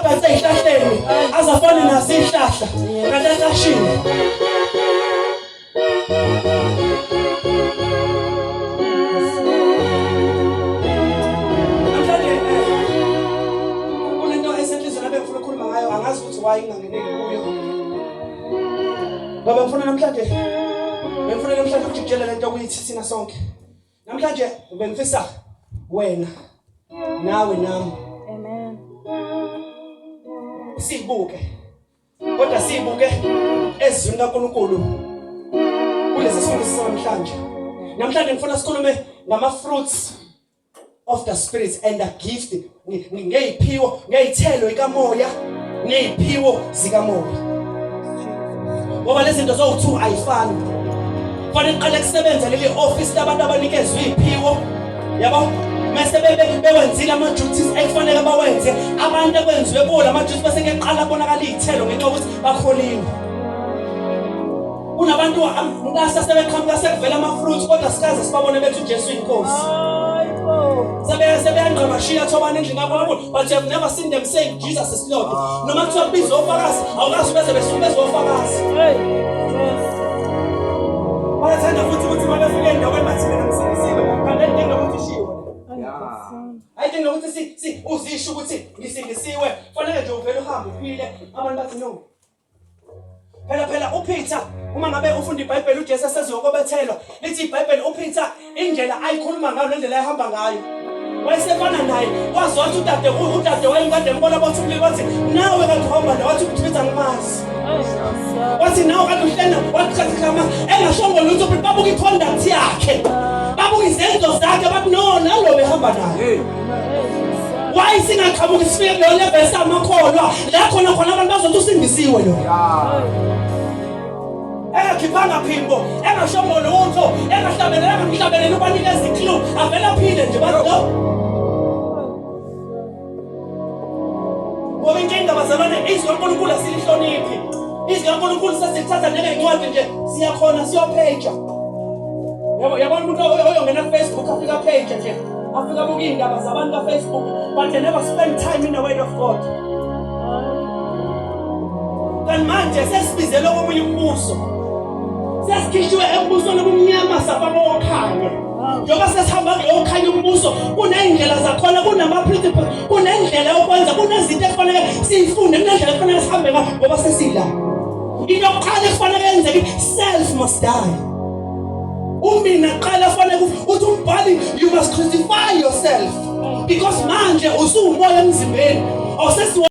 Abhanse ey'hlahleni azafane nazo iy'hlahla kanti acashile. Namhlanje kunento esenhlizweni abengifuna ukukhuluma ngayo, angazi ukuthi why ngingangeneki kuyo. Baba, ngifuna namhlanje, bengifuna namhlanje ukujikijela lento okuyithi thina sonke. Namhlanje bengifisa wena nawe nami. Amen. Sibuke. Kodwa sibuke ezwini kaNkulunkulu kulesi sifundo sanamhlanje. Namhlanje ngifuna sikhulume ngama fruits of the spirit and the gift, ngeyiphiwo, ngeyithelo ikamoya neyiphiwo zikamoya, ngoba lezi zinto zowu-two ayifani. Fanele kuqale kusebenze leli office labantu abanikezwe iy'phiwo, yabo, mese bewenzile ama-duties ekufanele bawenze abantu ekwenziwe kuwo lama-duties, bese kuyeqala kubonakala iy'thelo ngenxa yokuthi bakholiwe. Kunabantu ngase sebeqhamuka sekuvela ama-fruits, kodwa sikaze sibabone bethi uJesu inkosi. Sebeyangqamashiya thobani endlini kaNkulunkulu, but you have never seen them saying Jesus is Lord. Noma kuthiwa kubizwa ofakazi, awukazi beze besuke bezofakazi. Bayathanda futhi ukuthi uma befika endaweni bathi mina ngisindisiwe, kanti ayidingi nokuthi ishiwe. Ayidingi nokuthi si uzisho ukuthi ngisindisiwe. Fanele nje uvele uhambe uphile, abantu bathi no. Phela phela uPeter, uma ngabe ufunda iBhayibheli, uJesu esezokobethelwa, lithi iBhayibheli uPeter indlela ayikhuluma ngayo nendlela ayihamba ngayo wayesefana naye, wazi wathi udade wayemkade embona bothi umlilo, wathi nawe kade uhamba naye, wathi uPeter ngimazi, wathi nawe kade uhlena, wathi kathi kama engashongo lutho, but babuka i-conduct yakhe, babuka izenzo zakhe, bathi no, nalo behamba naye. Why singaqhamuki sifike kuleyo level samakholwa la khona khona abantu bazothi usindisiwe lo engakhiphanga phimbo, engashongo lutho, engahlabelelanga mhlabelelo, ubanikeza i-clue, avele aphile nje, bathi no. Ngoba inkinga, bazalwane, izwi kaNkulunkulu asilihloniphi. Izwi kaNkulunkulu sesilithatha njengencwadi nje, siyakhona siyopheja. Yabo, yabona umuntu oyongena ku-Facebook afika apheje nje, afika abuka iy'ndaba zabantu ka-Facebook, but they never spend time in the word of God. Kanti manje sesibizelwe komunye umbuso, sesikhishiwe embusweni obumnyama safaka okhanya. Njengoba sesihamba kulowo khanya umbuso, kuney'ndlela zakhona, kunama-principles, kunendlela yokwenza, kunezinto ekufanele siyifunde, kunendlela ekufanele sihambe ngayo ngoba sesila. Into yokuqala ekufanele yenzeke, self must die. Umina qala fanele uthi umbhali, you must crucify yourself, because manje usuwumoya emzimbeni awusesiwo.